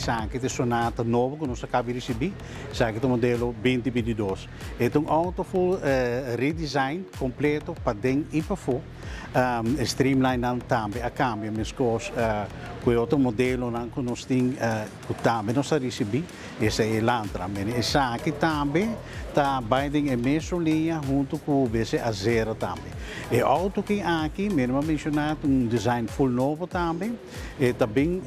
Esaki ta e Sonata nobo ku nos a kaba di risibí. Esaki ta modelo 2022. E ta un outo full redesign kompleto paden i pafó. E streamline nan tambe a kambia meskos ku e otro modelonan ku nos tin ku tambe nos a risibí. Esei e Elantra. Mene esaki tambe ta bai den e mesun liña huntu ku bese Azera tambe. E outo ki aki, mene mi a menshoná, ta un design full nobo tambe. E ta bin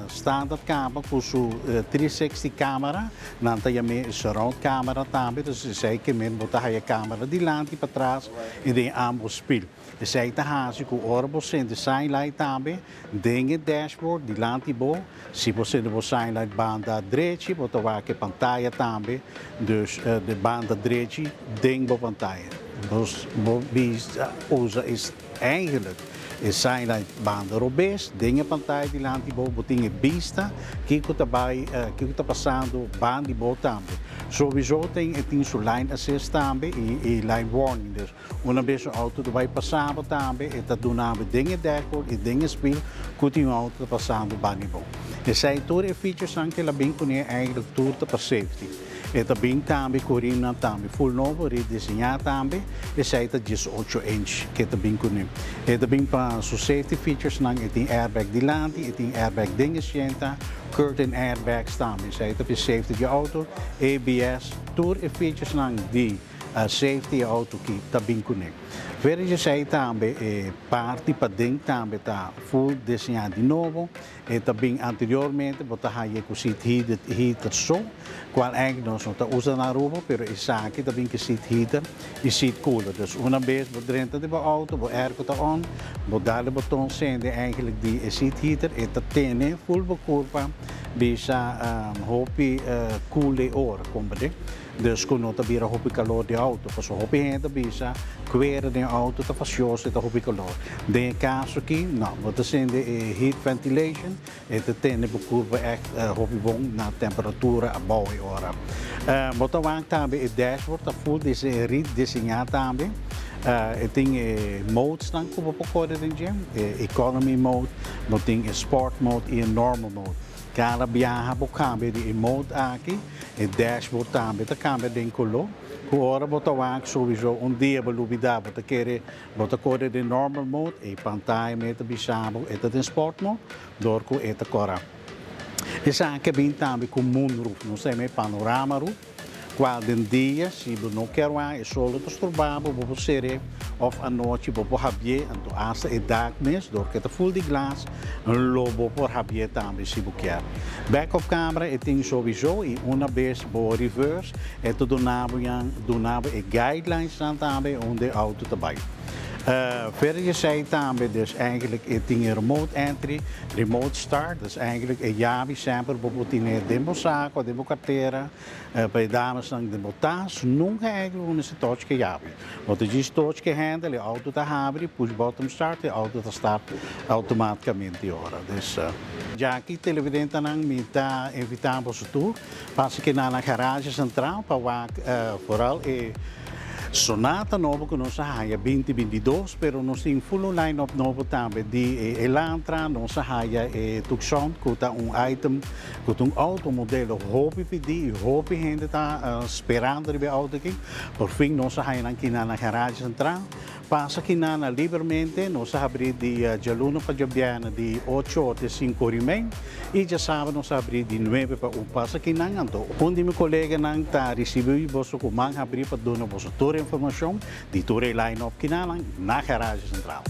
standard kaba ku su 360 camera, nan ta yam'é e surround camera tambe, dus esei ke men bo ta haya camera dilanti, patras i den ambos spil. Esei ta hasi ku ora bo sende sign light tambe den e dashboard dilanti bo, si bo sende bo sign light banda drechi bo ta wak e pantaya tambe, dus de banda drechi den bo pantaya. Bo bisa usa e eigenlijk e sign light banda robes den e pantaya dilanti bo, bo tin e bista kiko ta bai kiko ta pasando bandi bo tambe. Sowiso tin e tin su line assist tambe i line warning, dus Una bes un auto ta bai pasabo tambe e ta dunabo den e dashboard y den e spiel cu tin un auto ta pasando bani bo. Esey tur e featuresnan cu el a bin cune eigenlijk tur ta pa safety. E ta bin tambe cu rimnan tambe full nobo, rediseña tambe, esey ta 18 inch cu e ta bin cune. E ta bin pa su safety featuresnan, e tin airbag dilanti, e tin airbag den e sienta, curtain airbags tambe, esey ta pa e safety di auto, ABS, tur e featuresnan di. Safety e auto ki ta bin kuné. Verder dje esei tambe e parti paden tambe ta full diseñá di nobo. E ta bin anteriormente bo ta haña ku seat heater heater so, kual eigenlijk nos no ta usa na Aruba, pero esaki ta bin ku seat heater i seat cooler. Dus una bes bo drenta den bo auto, bo airco ta on, bo dal e boton sende eigenlijk di e seat heater, e ta tene full bo kurpa bisa hopi cool e ora, komprende? Dus ku no ta bira hopi kalor di outo. Pasobra hopi hende ta bisa kuera den outo ta fasioso i ta hopi kalor. Den e kaso aki, no. Bo ta sende e heat ventilation, e ta tene bo kurpa ègt hopi bon na temperatura abou e ora. Bo ta wak tambe e dashboard ta full rediseñá tambe. E tin e modesnan ku bo por kore den dje, e economy mode, bo tin e sport mode i e normal mode. Kada biaha bo kambia di e mode aki, e dashboard tambe ta kambia den koló. Ku ora bo ta wak souiso un dia bo lubida bo ta kere bo ta kore den normal mode, e pantaya mei ta bisa bo e ta den sport mode dor ku e ta kora. Esaki a bin tambe ku moonroof, nos ta yama e panorama roof. Cual den dia si bo no kier wak e sol lo ta stroba bo, bo por sere of anochi bo por habié, anto hasta e dak mes dor ke ta full di glas lo bo por habié tambe si bo kier. Back up camera e tin sowiso y una bes bo reverse e ta duna bo yan duna bo e guidelines nan tambe unda e auto ta bay. Verder di esey tambe dus eigenlijk e tin e remote entry, remote start, dus eigenlijk e yabi semper bo por tine den bo saco, den bo cartera. Pa e damesnan den bo tas, nunka eigenlijk bo mester touch ke yabi. Bo ta djis touch ke handle, e auto ta habri, push button start, e auto ta start automaticamente ora. Dus, djaki televidentenan mi ta invita boso tur pasa kina na Garage Centraal pa wak vooral e Sonata nobo ku nos a haya 2022, pero nos tin full un line up nobo tambe di e Elantra, nos a haya e Tucson ku ta un item Ku ta un auto modelo hopi pidi i hopi hende ta sperando riba e auto aki. Por fin nos a haña nan kina na Garage Central. Pasa kina na libermente. Nos a habri di djaluna pa djabièrnè di ocho or te sinku or i mei i djasabra nos a habri di nuebe pa un. Pasa kinan anto un di mi koleganan ta risibi boso ku man habri pa duna boso tur informashon di tur e line up kinanan na Garage Central.